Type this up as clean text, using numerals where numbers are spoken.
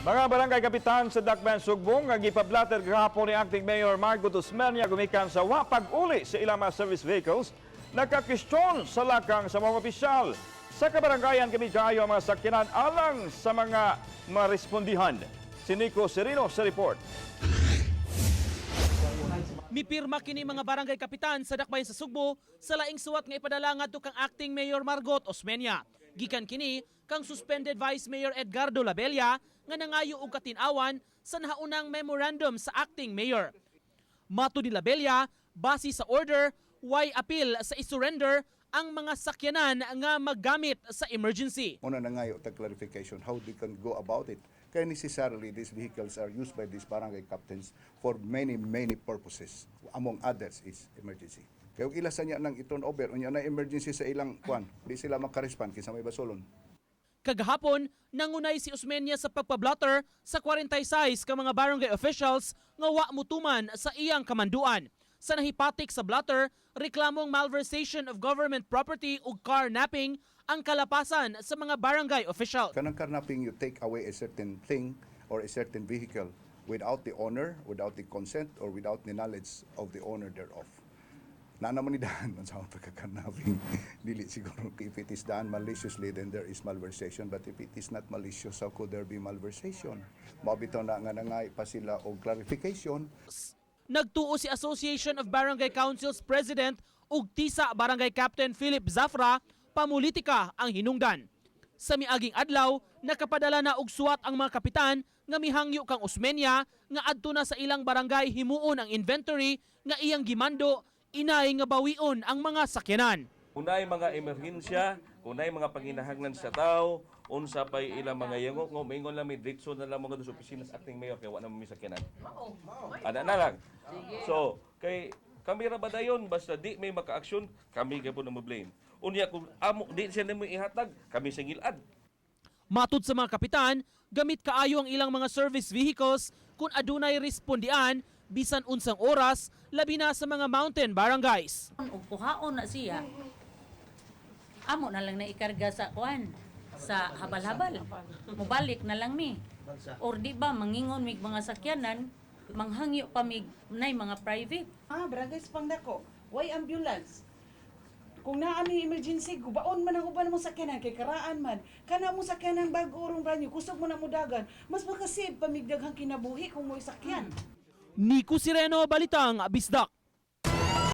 Mga barangay kapitan sa Dakbayan Sugbo nga gipablater gahapon ni Acting Mayor Margot Osmeña gumikan sa wa pag-uli sa ilang mga service vehicles, nakakistyon sa lakang sa mga opisyal. Sa kabarangayan kami kayo ang mga sakyanan alang sa mga marespondihan. Si Nico Serino sa report. Mipirma kini mga barangay kapitan sa Dakbayan sa Sugbo sa laing suwat nga ipadala ngadto kang Acting Mayor Margot Osmeña. Gikan kini kang suspended Vice Mayor Edgardo Labella nga nangayo og katin-awan sa nahaunang memorandum sa acting mayor. Matud ni Labella, base sa order, way appeal sa isurrender ang mga sakyanan nga maggamit sa emergency. Mao na nangayo tag clarification how they can go about it. Kaya necessarily these vehicles are used by these barangay captains for many, many purposes. Among others is emergency. Kaya kung ila sa niya nang i-turn over, unya na emergency sa ilang kwan, di sila makarespond kinsa may basolon. Kagahapon, nangunay si Osmeña sa pagpablotter sa 46 ka mga barangay officials nga wa mutuman sa iyang kamanduan. Sa nahipatik sa blotter, reklamong malversation of government property ug carnapping ang kalapasan sa mga barangay official. Kanang carnapping, you take away a certain thing or a certain vehicle without the owner, without the consent, or without the knowledge of the owner thereof. Na naman ni daan sa pagkakarnapping, dili siguro if it is done maliciously, then there is malversation, but if it is not malicious, how could there be malversation? Mao bitaw na nga nangay pa sila og clarification. Nagtuo si Association of Barangay Councils President ug Tisa Barangay Captain Philip Zafra, pamulitika ang hinungdan. Sa miaging adlaw, nakapadala na og suwat ang mga kapitan nga mihangyo kang Osmeña nga adto na sa ilang barangay himuon ang inventory nga iyang gimando inay nga bawion ang mga sakyanan. Kung naay mga emerhensya, kung naay mga panginahanglan sa tao, unsa pay ilang mga yango, ngo maingon lang mi, diretso na lang mga sa opisina sa acting mayor kay wa na mi sakyanan. Ana na lang. So, kay kami ra ba dayon basta di may maka-aksyon, kami gyapon ang mo-blame. Unya kung amo di siya nimo ihatag, kami sa ngilad. Matud sa mga kapitan, gamit kaayo ang ilang mga service vehicles kung adunay respondian bisan unsang oras, labi na sa mga mountain barangays. Ug kuhaon na siya, amo na lang na ikarga sa kuan sa habal-habal, mobalik na lang mi, or di ba mangingon mig mga sakyanan, manghangyo pa mig nay mga private. Ah, barangay sa Pangdako, way ambulance. Kung naa mi emergency, gubaon man ang uban mong sakyanan kay karaan man. Kana mo sakyanan bag-o rong brand new, kusog mo na mudagan. Mas makasave pa mig daghang kinabuhi kung mo'y sakyan. Nico Sireno, Balitang Bisdak.